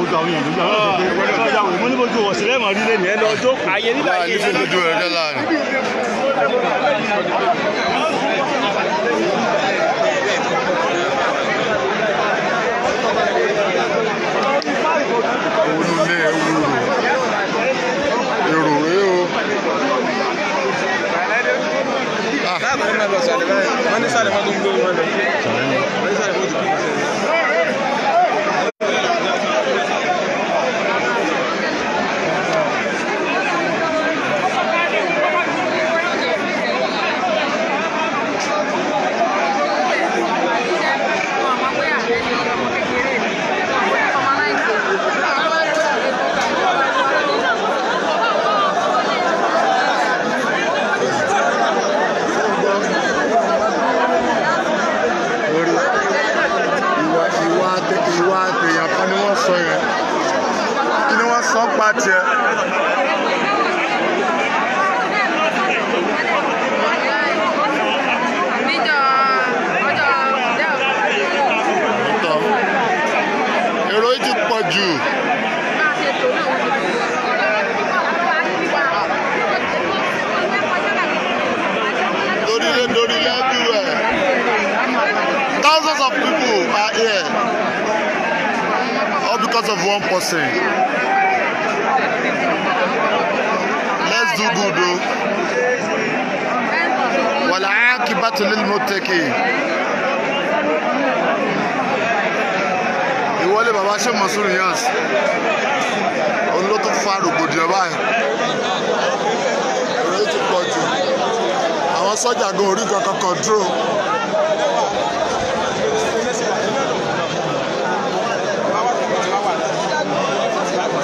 Gbogbo àwọn èèyàn lójú àwọn ọ̀sẹ̀ pé ọjà wò mo ní bójú ọ̀sẹ̀ lẹ́mọ̀ rí lẹ́nu ẹ lọ jókòó. Àyè nígbà yìí nífẹ̀ẹ́ lójú rẹ̀ dẹ́ láàrin. Olùlé ewúro èrò rèé o. Wọ́n ní sàlẹ̀ mọ́tò ń gbé wọn lọ. Wọ́n ní sàlẹ̀ mọ́tò kí n sẹ́yìn. Ìwà àtẹ̀yàn kan ni wọ́n sọ yẹn, kí ni wọ́n sọ pa tiẹ̀. Èrò yìí ti pọ̀ jù. Dorílé everywhere. Thousands of people are here. All because of one person. Let's do good though. Wal-aqibatu lil-muttaqin. Ìwọlé bàbá ṣe Mọ̀súrù Yans. Òun ló tún fa rògbòdìyàn báyìí. Èrò yìí ti pọ̀ jù. Àwọn sọ́jà gan orí kankan control.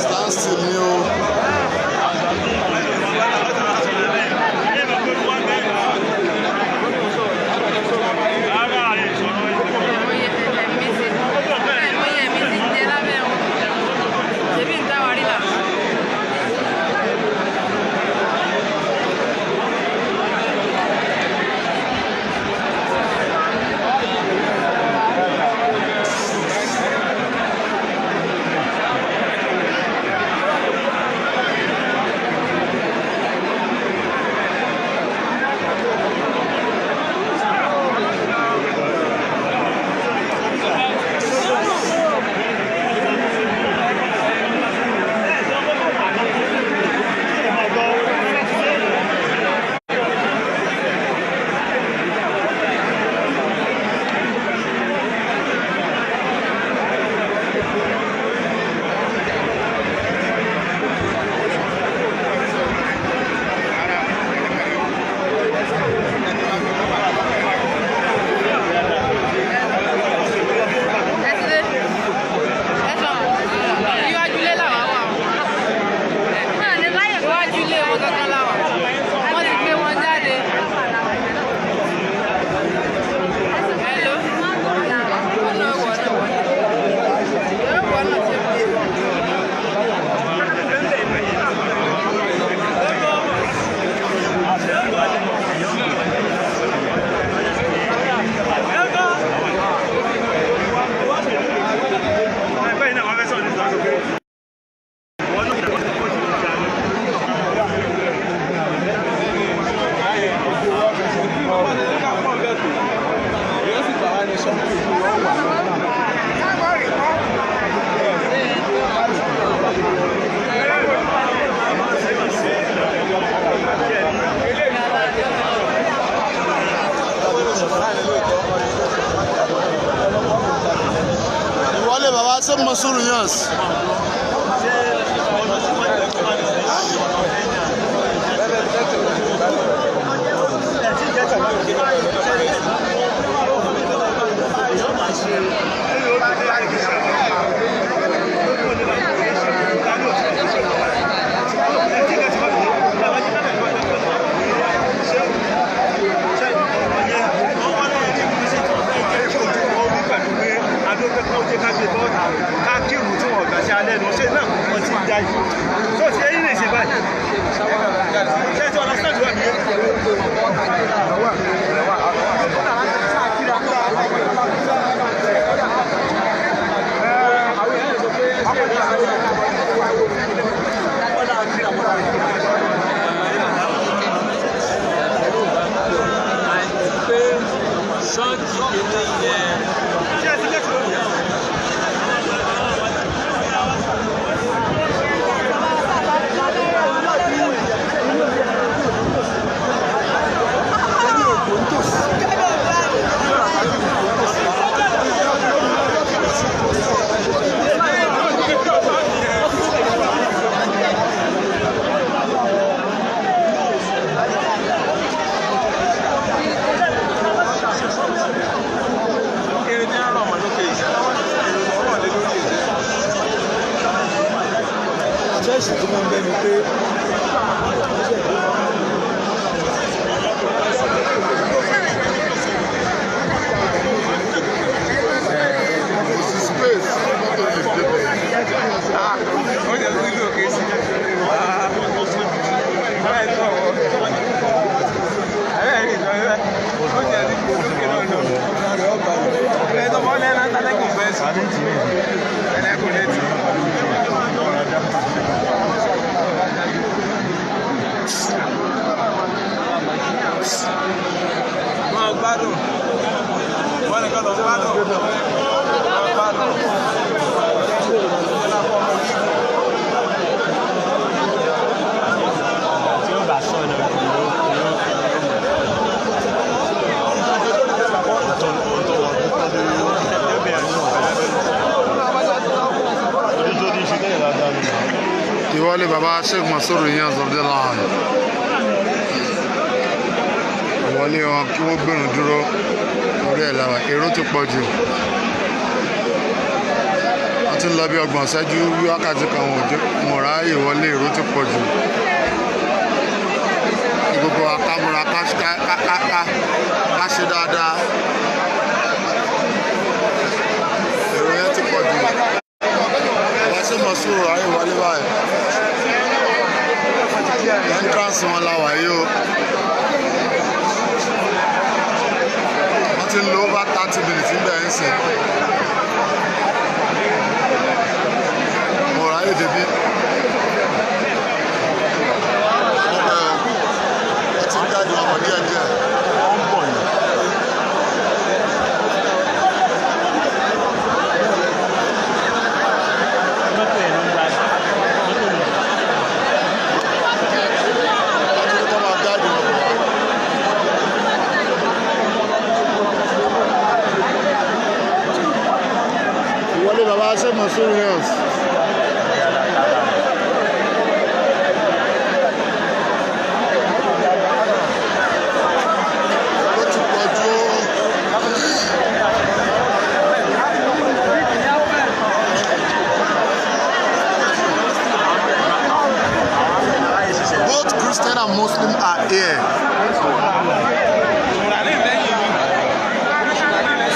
Stand still ni o. Ìwọlé bàbá ṣe Mọ̀súrù Yans. Chelsea tó máa ń bẹ́ mi pé Kò sí space mọ́tò lè débẹ̀. Ó jẹ́ kí ló ké sí. Wọ́n gbádùn. Wọ́n nìkan lọ gbádùn. Wọ́n gbádùn. Tí ó bá sọ̀nà Ìwọlé baba Sheikh Mansour Inyas radiyallahu anhu. Ìwọlé wọn kí wọ́n gbẹ̀rún dúró orí ẹ̀ làwà, èrò ti pọ̀ jù. Wọ́n ti ń lọ bí 30 ṣẹ́jú wákàtí kan wọn ráàyè wọlé, èrò ti pọ̀ jù. Kí gbogbo wa ká múra ká ṣe dáadáa. Èrò yẹn ti pọ̀ jù. Baba Sheikh Mansour ráàyè wọlé báyìí. Entrance wọn la wà yìí o. Wọ́n ti ń lo over 30 minutes níbẹ̀ ń sìn. Mo ráyè débi. Wọ́n ti ń jáde wọn bọ̀ díẹ̀díẹ̀. Wọ́n ń bọ̀ yìí. Mọ́tò ẹ̀ ló ń gba mọ́tò ló ń gba. Wọ́n ti ní kó máa jáde wọn bọ̀ wá. Ìwọlé baba Sheikh Mansour Inyas. Ó ti pọ̀ jù ó. Both Christian and Muslim are here.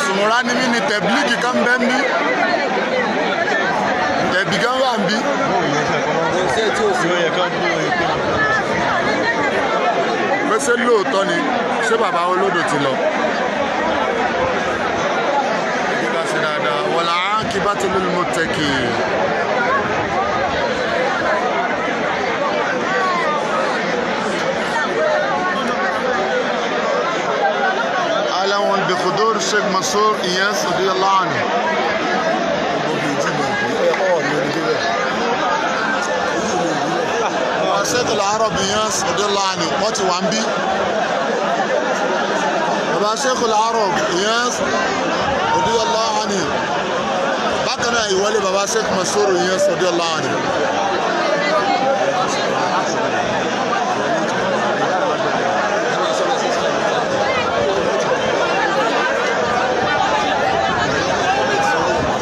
Sùmùrà ni mí ni tẹ̀blígì kan bẹ́ ń bí. Tẹ̀bí kan wà ń bí. Pé ṣé lóòótọ́ ni ṣé bàbá olódò ti lọ? Ẹ jẹ́ ká ṣe dáadáa. Wal aqibatu lil muttaqin. Ahlan bi hudur Sheikh Mansour Inyas radiyallahu anhu. Sheikh Al-Arab Inyas radiyallahu anhu wọ́n ti wà ń bí. Bàbá Sheikh Al-Arab Inyas radiyallahu anhu. Bákan náà ìwọlé bàbá Sheikh Mansour Inyas radiyallahu anhu.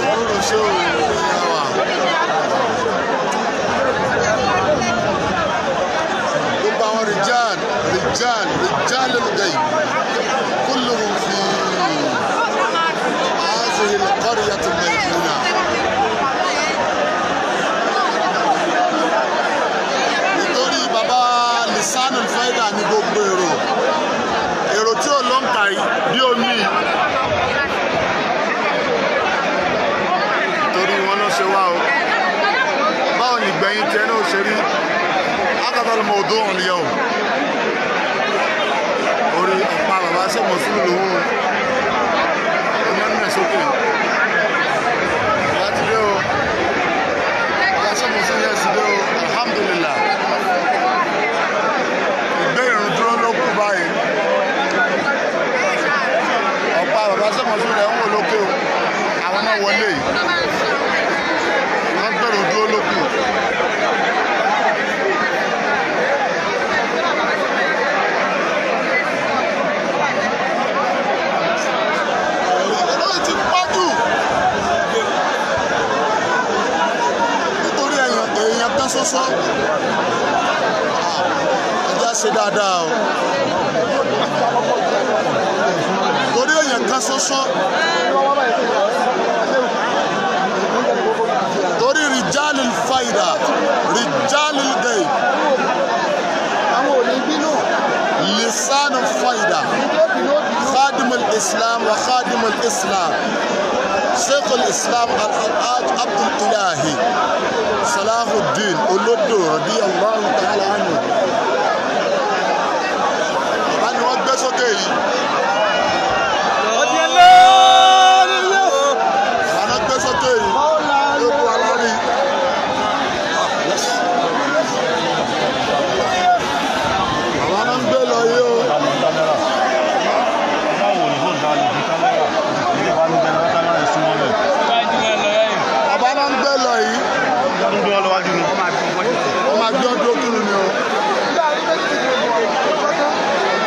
Lóru ṣé o ní àwà. Gbogbo àwọn rijal rijal rijal al-ghaib kulluhum fi hadhihi al-qaryati al-maymuna. Nítorí bàbá Lisanul Faida ní gbogbo èrò èrò tí ò ló ń kà yìí bí omi. Torí wọn ló ṣe wá o. Báwo ni ìgbẹ̀yìn tiẹ̀ náà ṣe rí? Akata al-mawdu' al-yawm. Orí ọ̀pá bàbá Sheikh Mansour lòun o. Bàbá sẹ́mọ̀sí rẹ̀ ń wò lókè o, àwọn náà wọlé yìí, wọ́n gbẹ̀rù dúró lókù. Olóyè ti pọ́jù nítorí èèyàn kan ṣoṣo. Ẹja ṣe dáadáa o, torí èèyàn kan ṣoṣo, torí rijalil faida rijalil gayb lisanu faida khadimul islam wa khadimul islam sheikhul islam al-alhaj abdul ilahi salahuddin olodo radiyallahu ta'ala anhu. Bàbá ni wọ́n gbé sókè yìí. Bàbá náà gbé sókè yìí. Ló kó alárí. Bàbá náà ń gbé lọ yìí o. Bàbá náà ń gbé lọ yìí. Wọ́n máa gbé ọdún òkúrú ni o.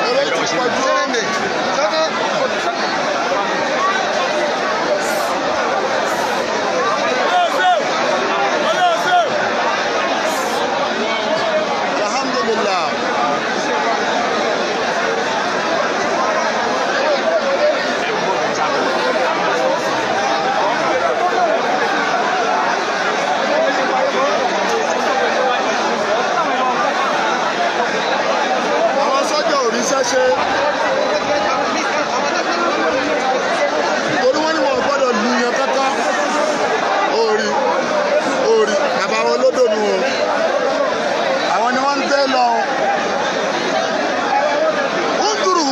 Eré ti pọ̀ jù ó. Alhamdulillah. Àwọn sọ́jà ò ríṣẹ́ ṣe. Torí wọ́n ní wọn ò gbọ́dọ̀ lu yan kankan. Orí orí bàbá wọn lódò nu o. Àwọn ni wọ́n ń gbé lọ. Ń dùrù.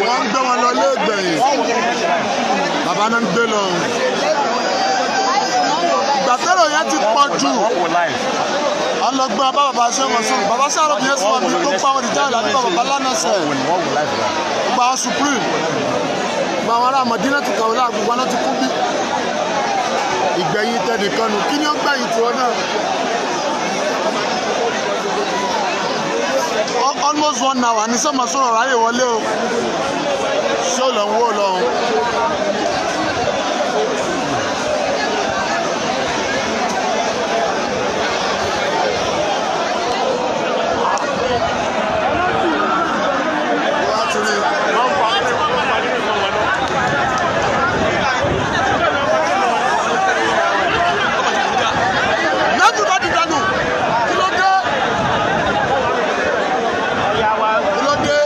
Wọ́n ń gbé wọn lọ lẹ́gbẹ̀yìn. Bàbá náà ń gbé lọ. Ìgbà tẹ́rọ yẹn ti pọ̀ jù. Ọlọgbọ́n bá bàbá ṣe wọ́n sùn. Bàbá sàrọ̀ kìí sọ mi tó pa wọn ìjà ìlànà bàbá lánàá sẹ̀. Gba àwọn supreme. Gba àwọn ará Mọ̀dínà ti kàwé láàgbogbo wọn ti kú bí. Ìgbẹ̀yìn tẹnìkan nù. Kí ni ó gbẹ̀yìn tiwọn náà? Almost 1 hour ní sọ́mọ sọ̀rọ̀ ráyè wọlé o. Ṣé ò lọ ń wò lọ́hùn? Wọ́n á ti rí i. Everybody dànù. Kí ló dé? Kí ló dé?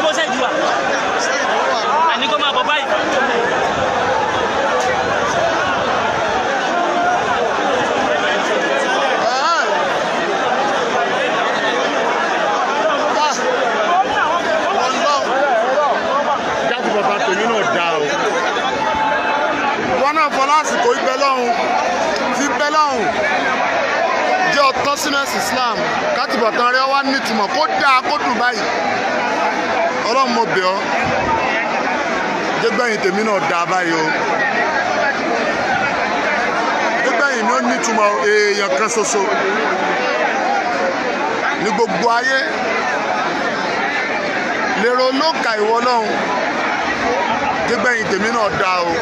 Bó ṣe jù wá àní kó máa bọ̀ báyìí. Jáde bàbá tèmi náà dá o. Wọn náà fọ lásìkò ibẹ̀ lọ́hùn fi bẹ́ lọ́hùn jẹ́ ọ̀tọ́ sínú ẹ̀sìn Islam kátìbọ̀tán rẹ wá nítumọ̀ kó dáa kó dùn báyìí. Ọlọ́run mo bẹ̀ ọ́, jẹ́gbẹ̀yìn tèmi náà dáa báyìí o. Jẹ́gbẹ̀yìn mi ó nítumọ̀ èèyàn kan ṣoṣo ní gbogbo ayé lèrò ló ka ìwọ lọ́hùn, jẹ́gbẹ̀yìn tèmi náà dáa o.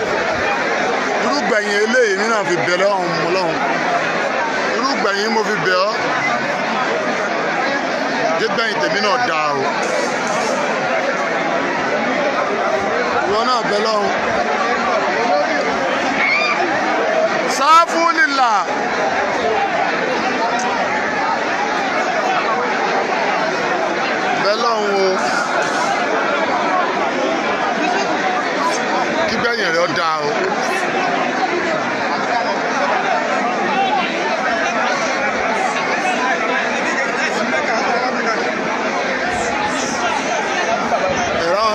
Irúgbẹ̀yìn eléyìí mi náà fi bẹ̀ lọ́hùn mọ́ lọ́hùn, irúgbẹ̀yìn mo fi bẹ̀ ọ́, jẹ́gbẹ̀yìn tèmi náà dáa o. Ìwọ náà bẹ̀ lọ́hùn. Sáfù nílà. Bẹ̀ lọ́hùn o, kígbẹ̀yìn rẹ̀ ó dáa o.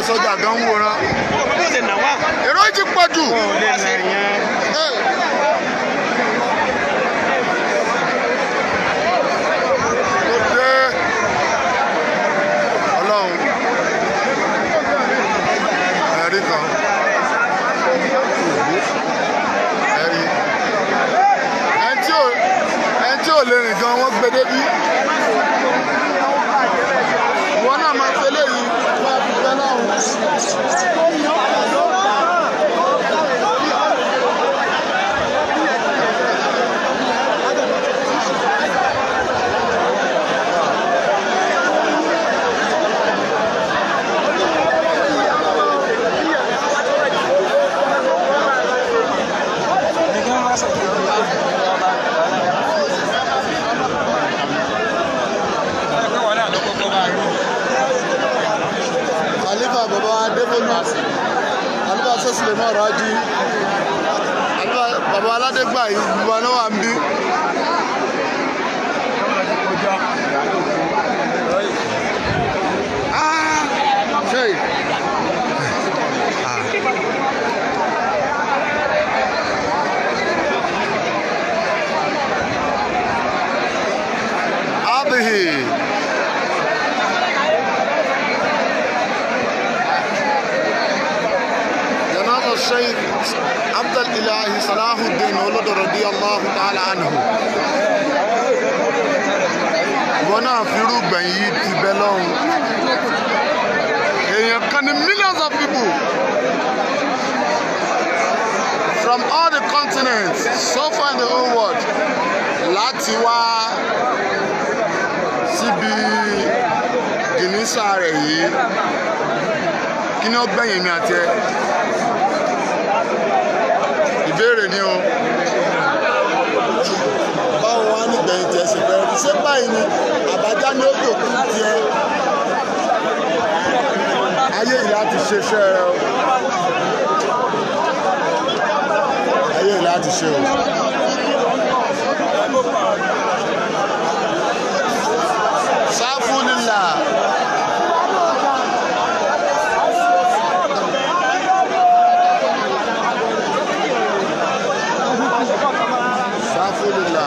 Sọ́jà gan ń wòran. Èrò ti pọ̀ jù. Ó dé Ọlọ́run ẹ̀rí kan ẹ̀rí ẹni tí ò lè rìn gan wọ́n gbé débí. Ìwọ náà máa fẹ́ léyìí máa fi fẹ́ náà. Khalifa baba Adébólú, Khalifa Suleiman Raji, Khalifa baba Aládégbà yìí baba náà wà ń bí. Ṣé Abihi. جنازة الشيخ عبد الإله صلاح الدين ولد رضي الله تعالى عنه. Ìwọ náà fi irúgbìn yìí ti bẹ lọ́hùn. Èèyàn kan ní millions of people from all the continents so far in the whole world láti wá síbi gìnísà rẹ̀ yìí. Kí ni ó gbẹ̀yìn mi àti ẹ? Ìbéèrè ni o. Báwo wá nígbẹ̀yìn tiẹ̀ ṣe bẹ̀rẹ̀? Ṣé báyìí ni àbájá ni ó dòkú tiẹ̀? Ayé yìí láti ṣe iṣẹ́ rẹ o. Ayé yìí láti ṣe o. Sáfù nílà. Sáfù nílà.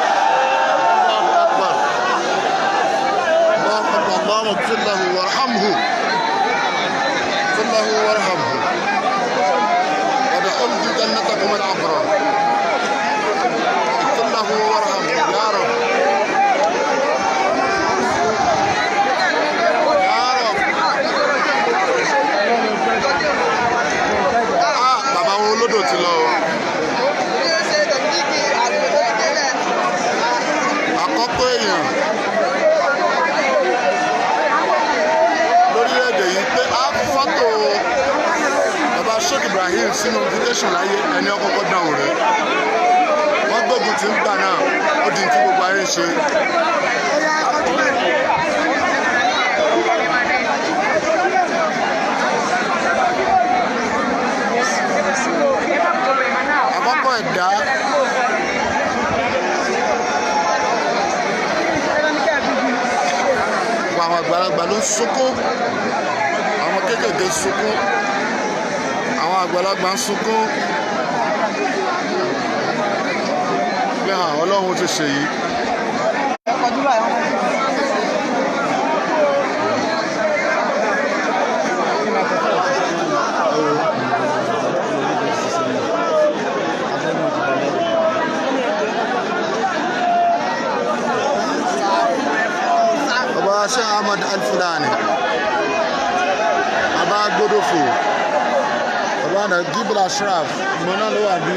الله أكبر. الله أكبر. اللهم اغفر له وارحمه. اغفر له وارحمه. وادخله جنتك مع الأبرار. اغفر له وارحمه يا رب. يا رب. Ah, bàbá wọn olódò ti lọ o. Àkọ́kọ́ èèyàn lórílẹ̀‐èdè yìí pé á fọ́tò bàbá Sheikh Ibrahim sínú invitation láyé ẹni ọkọ̀ọ̀kọ̀ dáhùn rẹ̀. Wọ́n gbógun ti ń gbà náà, ó di tí gbogbo ayé ń ṣe. Àkọ́kọ́ ẹ̀dá gbogbo àwọn àgbàlagbà ló ń sunkún, àwọn kéékèèké ń sunkún, àwọn àgbàlagbà ń sunkún pé hàn Ọlọ́run ti ṣe yìí. Baba Sheikh Ahmad Al-Fulani, Baba Godofo, Baba Nagib Ashraf, ìmọ̀ náà ló wà bí.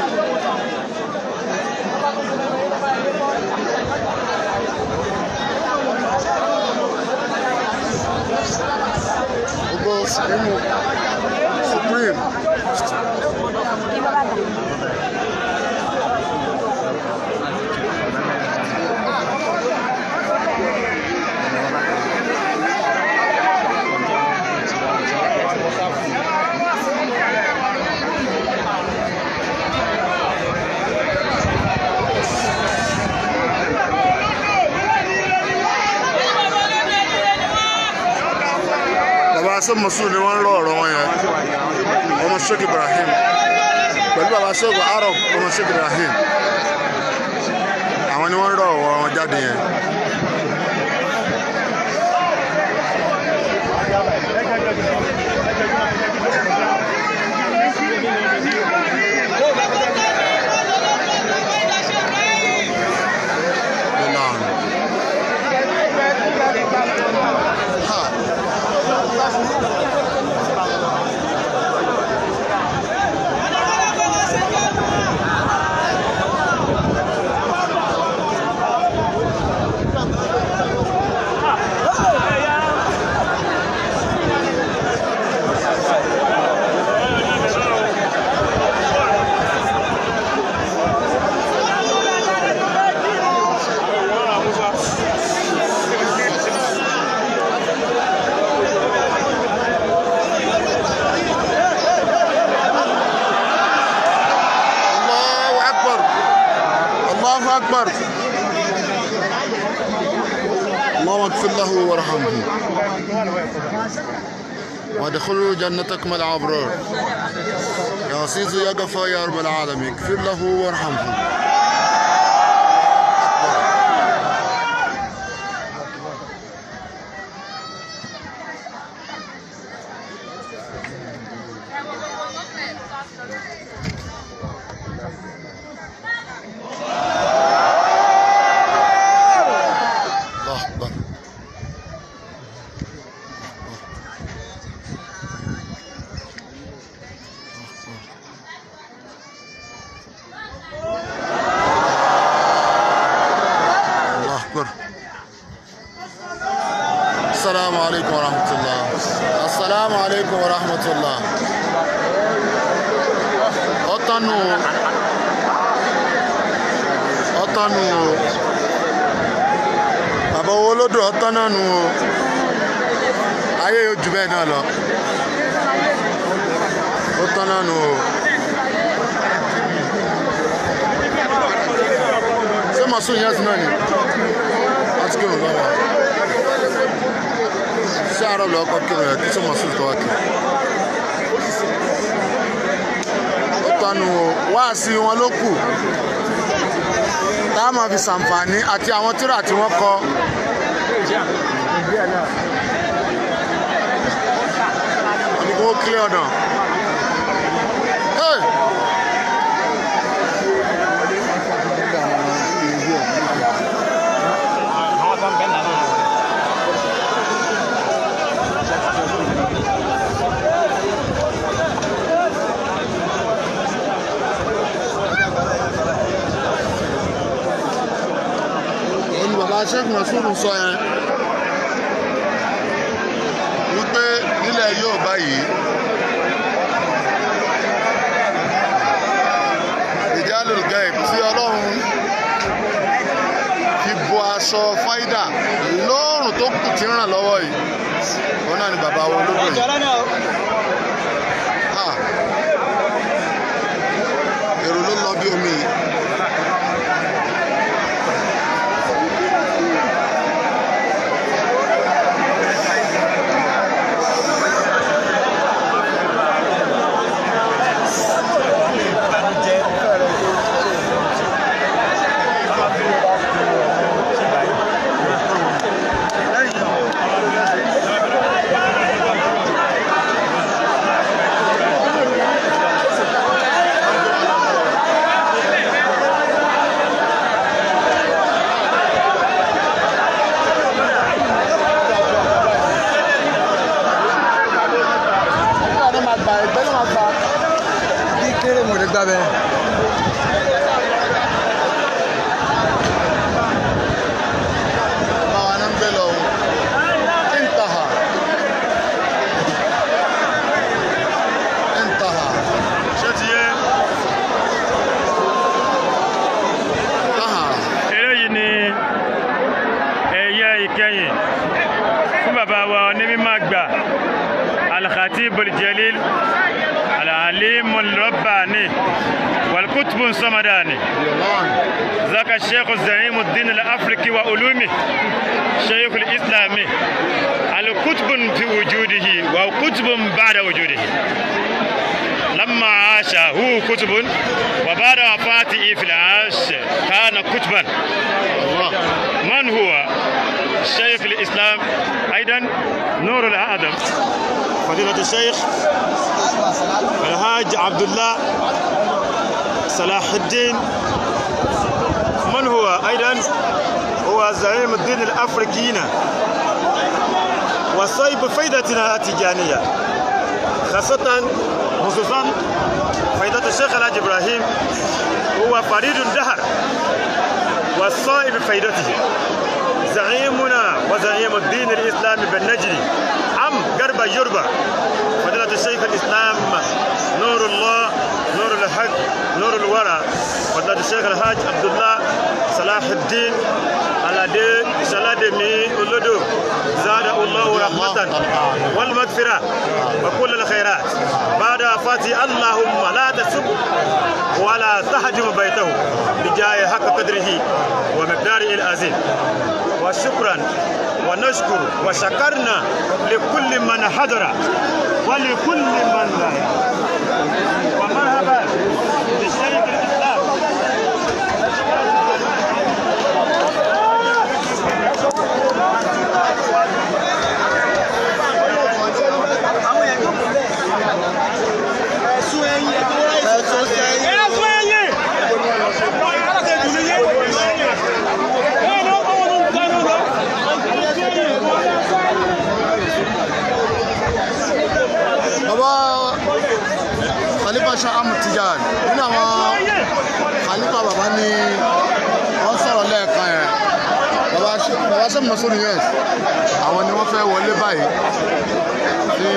Gbogbo Supreme Supreme. Sheikh Moshood ni wọ́n ń rọ ọ̀rọ̀ wọn yẹn, ọmọ Sheikh Ibrahim pẹ̀lú bàbá Sheikh Arab ọmọ Sheikh Ibrahim, àwọn ni wọ́n ń rọ ọ̀rọ̀ wọn jáde yẹn. أكبر. اللهم اغفر له وارحمه وادخله جنتك مع الأبرار يا عزيز يا غفار يا رب العالمين، اغفر له وارحمه. السلام عليكم ورحمة الله. السلام عليكم ورحمة الله. Ọ̀tánù ọ̀tánù bàbá owó lódò ọ̀tánù nù o, ayé yóò jù bẹ́ẹ̀ náà lọ. Ọ̀tánù nù o. Ṣé màsún yẹn ti náà ni? Wọ́n ti kírun lọ́wọ́. Ṣé àárọ̀ lọ́wọ́ kọ́ kírun yẹn kí ṣé màsún tó wá kí? Ọ̀tánù o, wáàsí wọn ló kù tá a máa fi ṣàǹfààní àti àwọn tírà tí wọ́n kọ. Wọ́n ní kó kílẹ̀ ọ̀nà. Sheikh Moshood sọ yẹn wípé nílẹ̀ Yorùbá yìí Rijalul Gaib tí Ọlọ́run fi bo aṣọ fáídà lóòrùn tó kù tí ń ràn lọ́wọ́ yìí, òun náà ni bàbá wọn olódò yìí. Èrò ló lọ bí omi yìí. Al-Khatibul Jalil Al-Alimul Rabbani Wal-Qutb قطب صمداني، ذاك الشيخ الزعيم الدين الأفريقي وعلومه شيخ الإسلام، القطب في وجوده وقطب بعد وجوده. لما عاش هو قطب، وبعد وفاته في العرش كان قطبا. من هو شيخ الإسلام؟ أيضا نور الأعظم فضيلة الشيخ الحاج عبد الله صلاح الدين. من هو أيضا؟ هو زعيم الدين الأفريقيين وصيب فائدتنا التجانية، خاصة خصوصا فائدة الشيخ الحاج إبراهيم، هو فريد الدهر والصائب فائدته، زعيمنا وزعيم الدين الإسلامي بالنجري عم قرب يربى، فضيلة الشيخ الإسلام نور الله نور الحق نور الورى، فضيلة الشيخ الحاج عبد الله صلاح الدين alade salademi olodo، زاد الله رحمة والمغفرة وكل الخيرات بعد وفاته. اللهم لا تسب ولا تهدم بيته بجاه حق قدره ومقداره العظيم. وشكرا ونشكر وشكرنا لكل من حضر ولكل من لا. ومرحبا بالشيخ الإسلام. Bàbá Khalifa Sheikh Ahmed Tijani, nínú àwọn Khalifa bàbá ni wọ́n sọ̀rọ̀ lẹ́ẹ̀kan yẹn. Bàbá Sheikh Monsuru Niasse, àwọn ni wọ́n fẹ́ wọlé báyìí sí.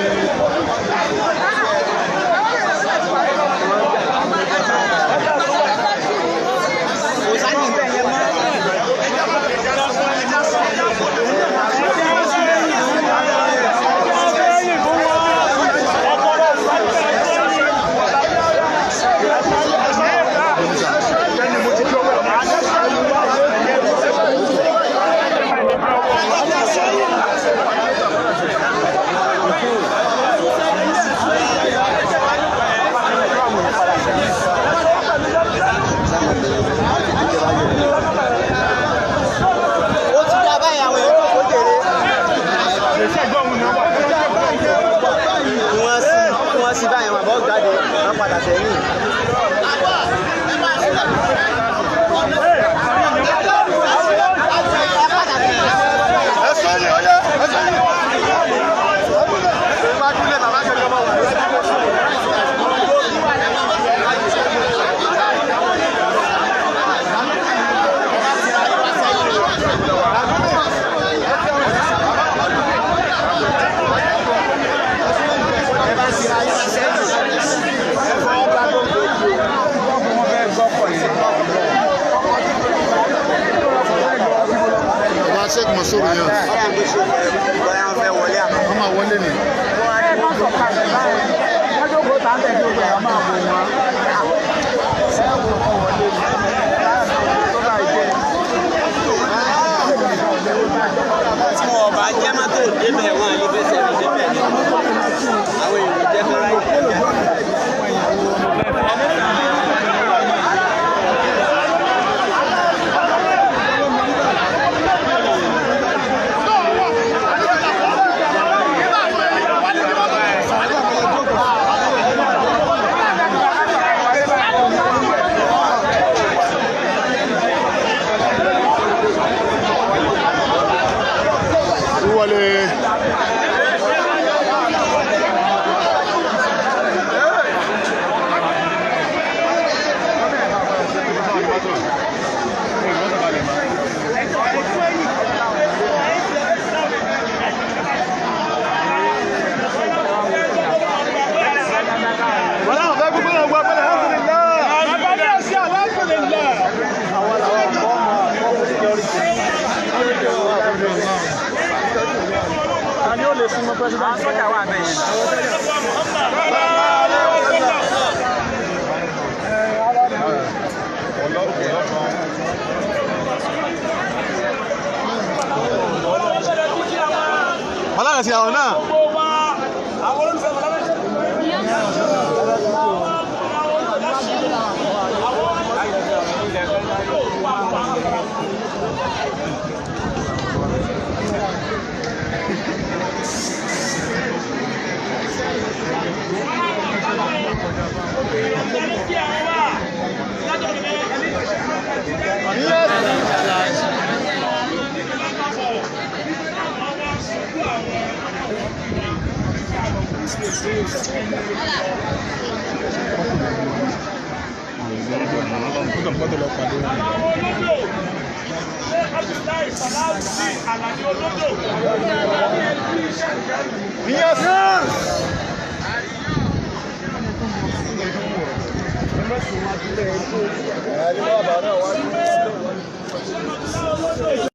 Bàbá Sheikh Monsuru Niasse, wọ́n máa wọlé ni. Tí wọn bá jẹ́ mọ́tò débẹ̀, wọn àlè fẹsẹ̀ rìn débẹ̀ ni àwọn èrò jẹ́ fẹ́ràn ìkọjá. Wọlé. ẹ̀sìn àwọn náà. Yes.